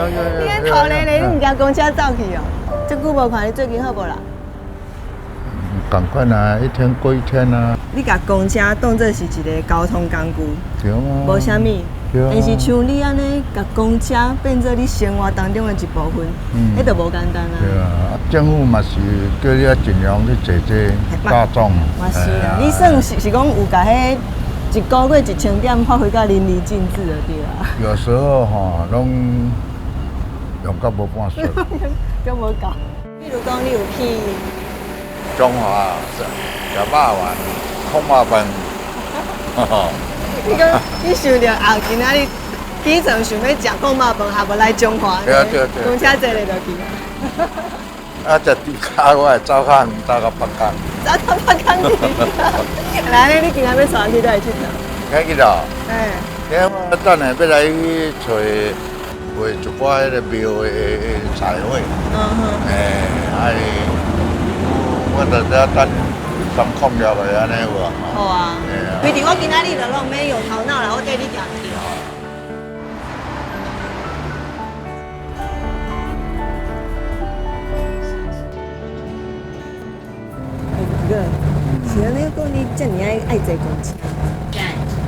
你咧頭咧咧，你毋驚公車走去哦？這久無看你，最近好無啦？仝款啊，一天過一天啊。你共公車當做是一个交通工具，對啊。無啥物。對啊。但是像你按呢，共公車變做你生活當中的一部分，彼就無簡單啊。對啊，政府嘛是叫你愛盡量去坐這大眾。嘛是啊，你算是是講有共彼一个月1000點發揮甲淋漓盡致就對啊。有時候吼，攏用到無半順。閣無夠。比如講，你有去中華食肉丸、炕肉飯。你講你想著啊，今仔日起床想欲食炕肉飯，也無來中華，對對對，公車坐咧就去。啊，食豬跤我會走較遠，走到北港。走到北港去。來，你今仔欲帶去佗位𨑨迌？該去咯。欸。我等下欲來去揣畫一寡彼个廟的彩繪。欸，啊，我佇遮等三空了就按呢有無？好啊。畢竟我今仔日就攏免用頭腦啦，我綴你行去。欸，是按呢講，你遮爾愛愛坐公車？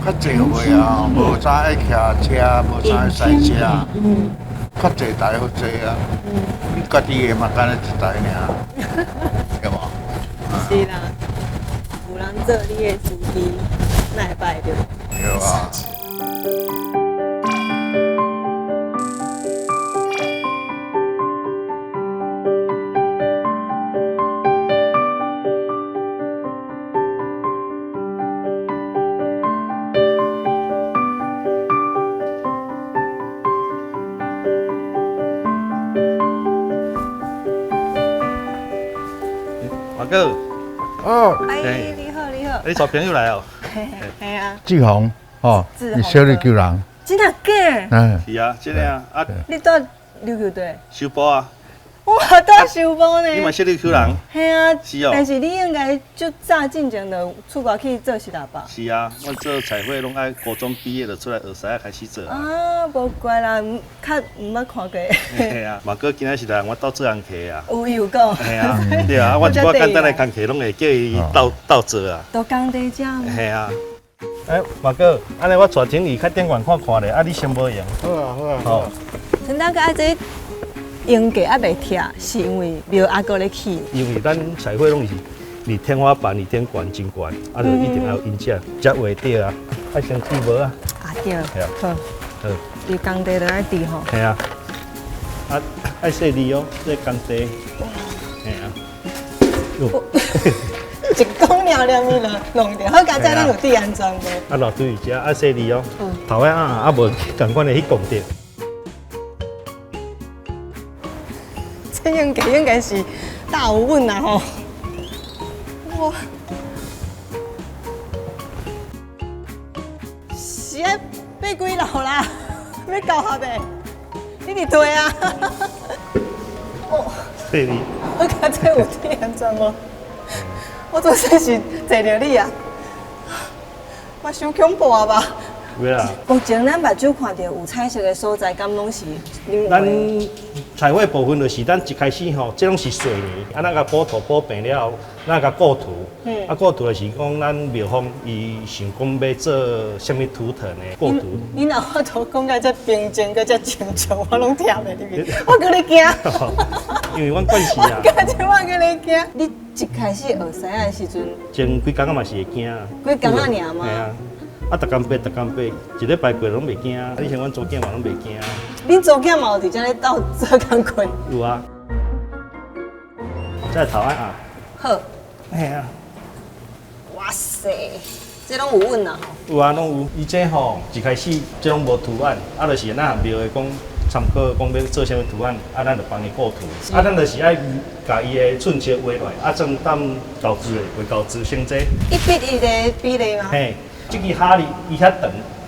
較濟歲啊，無怎愛騎車，無怎愛駛車。較濟台好坐啊。你家己的嘛，敢若一台爾，對無？是啦，有人做你的司機，哪會歹著？對啊。華哥，哦，哎，你好，你好，你帶朋友來哦？嘿啊，志宏，哦，伊小琉球人，真的假？嗯，是啊，真的啊，啊，你蹛琉球佗？修埔啊。我蹛修埔呢。你嘛小琉球人？嘿啊，是哦。但是你應該足早進前就出國去做實習吧？是啊，阮做彩繪攏愛高中畢業就出來學師仔開始做。啊，無怪啦，較毋捌看過。嘿啊，馬哥今仔是來阮兜做工課啊。有伊有講。嘿啊，對啊，我一寡簡單的工課攏會叫伊鬥鬥做啊。都工地這。嘿啊。欸，馬哥，按呢我帶請你較頂懸看看咧，啊，你先無閒。好啊，好啊。好。陳大哥，啊這鷹架猶未拆，是因為廟猶閣咧起。因為咱彩繪攏是離天花板、離頂懸真懸，啊，就一定要用這才畫著啊。愛先砌模啊。啊對。好。好。佇工地就愛挃吼。嘿啊。啊，愛細膩哦，這工地。嘿啊。一講了了，伊就弄著。好佳哉，咱有注安全無？啊，落水遮愛細膩哦。頭仔啊，啊無仝款的去摃著。這應該應該是大有穩啊吼！哇，是愛爬幾樓啦？欲到合的？你佇推啊？哦，細膩。我感覺有注安全無？我做說是坐著你啊，嘛傷恐怖啊吧？有啦。目前咱目睭看著有彩色的所在，敢攏是恁咱彩繪部分就是咱一開始吼，這攏是水泥，啊，咱共補土補平了後，咱共過塗，啊，過塗就是講咱廟方伊想講欲做啥物圖騰的過塗。你若法度講甲遮平靜，閣遮正常，我攏聽袂入去，我閣咧驚。因為阮慣勢啊。我這我閣咧驚。你一開始學師仔的時陣，前幾工仔嘛是會驚。幾工仔爾嗎？嘿啊。啊，逐工爬，逐工爬，一禮拜過攏袂驚。你像阮查某囝嘛攏袂驚。恁查某囝嘛有佇遮咧鬥做工課？有啊。這頭仔啊。好。嘿啊。哇塞，這攏有穩啊吼。有啊，攏有。伊這吼一開始這攏無圖案，啊，就是咱廟的講參考講欲做啥物圖案，啊，咱就幫伊過圖。啊，咱就是愛共伊的寸尺畫落來，啊，算當投資的畫投資先這。一比一的比例嗎？嘿。這支哈利伊遐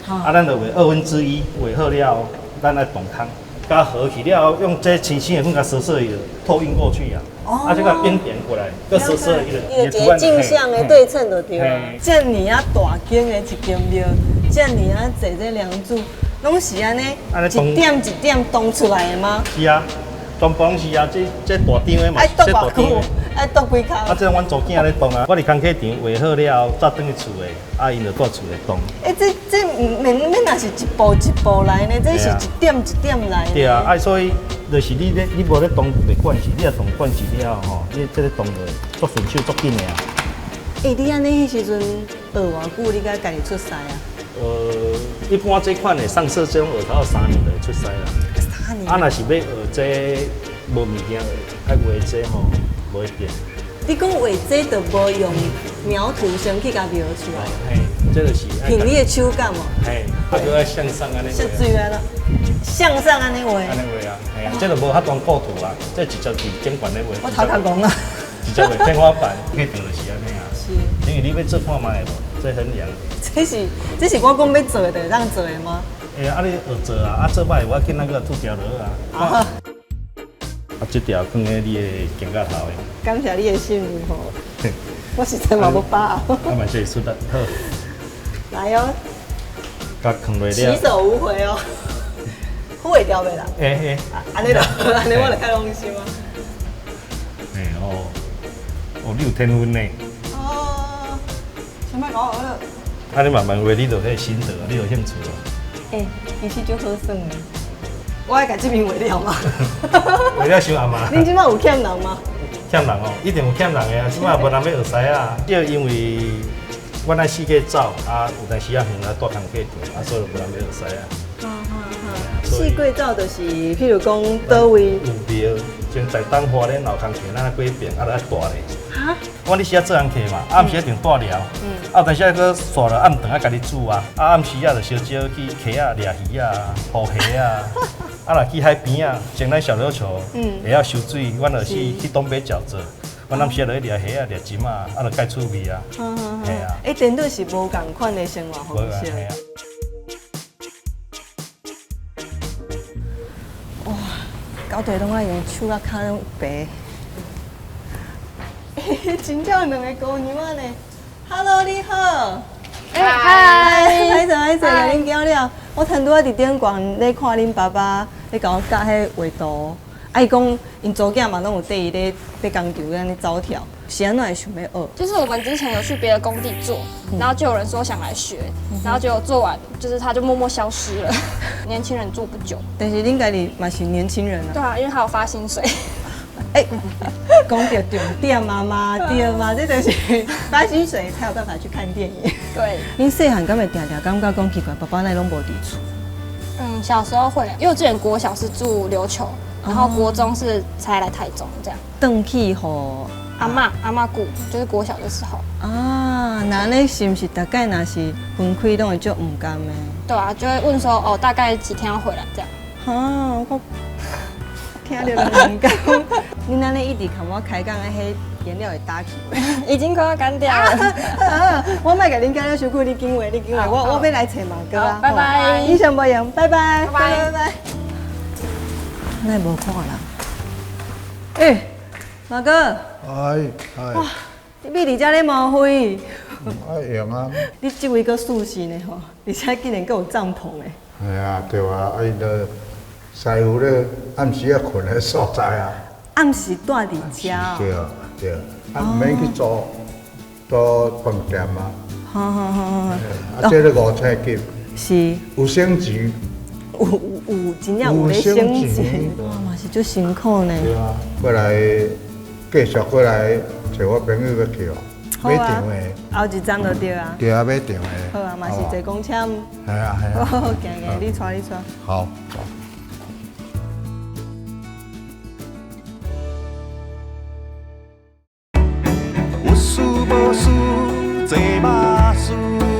長，啊，咱就畫1/2，畫好了後，咱愛動空，共合起了後，用這清新的粉共趖趖伊，透印過去啊。啊，這個邊點過來，閣趖趖伊就。伊就一個鏡像的對稱就對了。遮爾啊大間的一間廟，遮爾啊濟這梁柱，攏是按呢按呢一點一點動出來的嗎？是啊，全部攏是啊，這這大張的嘛愛是，這剁偌久大張的。？愛剁幾啊，工？這阮查某囝咧動啊，我佇工課場畫好了後，早轉去厝的，啊，𪜶就蹛厝內動。欸，這這毋免免若是一步一步來呢，這是一點一點來。對啊，啊，所以就是你咧，你無咧動袂慣勢，你若動慣勢了後吼，你這个動就足順手、足緊的啊。欸，你按呢彼時陣學偌久，你才家己出師啊？一般這款的上色這種學頭3年就會出師啦。3年。啊，若是欲學這無物件學，愛畫這吼，無一定。你講畫這就無用描圖先去共描出來，嘿，這就是憑你的手感哦。嘿，啊，閣愛向上按呢是水啊啦，向上按呢畫。按呢畫啊，嘿啊，這就無法當構圖啊，這直接佇頂懸咧畫。我頭殼戇啊。直接畫天花板，去場就是按呢啊。是。因為你欲做看覓無，這很難。這是這是我講欲做的，就會當做的嗎？欸，啊你學做啊，啊做歹無要緊，咱閣拄條落啊。啊。啊，這條放佇你的肩胛頭的。感謝你的信任吼，我實在嘛無把握。啊嘛是出力好。來哦。共囥落了。起手無回哦。好會掉袂啦？欸欸。按呢就，按呢我就較放心啊。欸哦，哦，你有天分呢。哦，先莫搞我了。啊，你慢慢畫，你就彼心得，你有興趣哦。欸，其實足好耍的。我愛共這邊畫了嗎？畫了傷暗啊。恁這擺有欠人嗎？欠人哦，一定有欠人的啊！這擺無人欲學師仔，這因為阮愛四界走，啊，有當時仔遠啊，蹛工課場，啊，所以無人欲學師仔。四界走就是，譬如講佗位？有廟，像在東花蓮老工課，咱過邊，啊，著愛蹛咧。哈？我你時啊做工課嘛，暗時一定蹛寮，啊，有當時啊閣煞了暗頓愛家己煮啊，啊，暗時啊就小少去溪仔掠魚啊、捕蝦啊，啊，若去海邊啊，像咱小琉球，會曉收水，阮就是去東北角做，阮暗時啊落去掠蝦啊、掠鱚仔，啊，就蓋趣味啊。嘿啊。欸，顛倒是無仝款的生活方式。嘿啊。哇，搞地攏愛用手仔跤攏白。欸，真正有兩个姑娘仔呢。Hello，你好。欸，嗨。歹勢歹勢，共恁搅了。我頭拄仔佇頂懸咧看恁爸爸咧共我教彼畫圖，啊，伊講𪜶查某囝嘛攏有綴伊咧佇工場按呢走跳，是按怎會想欲學？就是我們之前有去別的工地做，然後就有人說想來學，然後結果做完，就是他就默默消失了。年輕人做不久。但是恁家己嘛是年輕人啊。對啊，因為他有發薪水。欸，講到重點啊嘛，對嘛，這就是發薪水才有辦法去看電影。對。恁細漢敢會定定感覺講奇怪，爸爸哪攏無佇厝？嗯，小時候會，因為我之前國小是住琉球，然後國中是才來台中這樣。轉去予阿嬤，阿嬤顧，就是國小的時候。啊，那你是毋是大概若是分開，攏會足毋甘的？對啊，就會問說哦，大概幾天要回來這樣。哈，我聽著就毋甘。恁按呢一直共我開講，彼顏料會打去袂？已經快要乾掉了。我莫共恁講了傷久，你緊畫，你緊畫，我欲來揣馬哥啊。拜拜。你先無閒，拜拜。拜拜拜。哪會無看人？欸，馬哥。哎哎。哇，你覕佇遮咧毛灰。愛用啊。你這位閣舒適呢吼，而且竟然閣有帳篷的。係啊，對啊，啊𪜶都師傅咧暗時仔睏的所在啊。暗時蹛佇遮。對對，啊毋免去租租飯店啊。好好好好。啊，這个五星級。是。有省錢。有有有，真正有咧省錢。哇，嘛是足辛苦呢。對啊，過來繼續過來揣我朋友欲去哦，買場的。後一站就對啊。對啊，買場的。好啊，嘛是坐公車。係啊係啊。好，行行，你帶你帶。好。有事無事，坐馬師。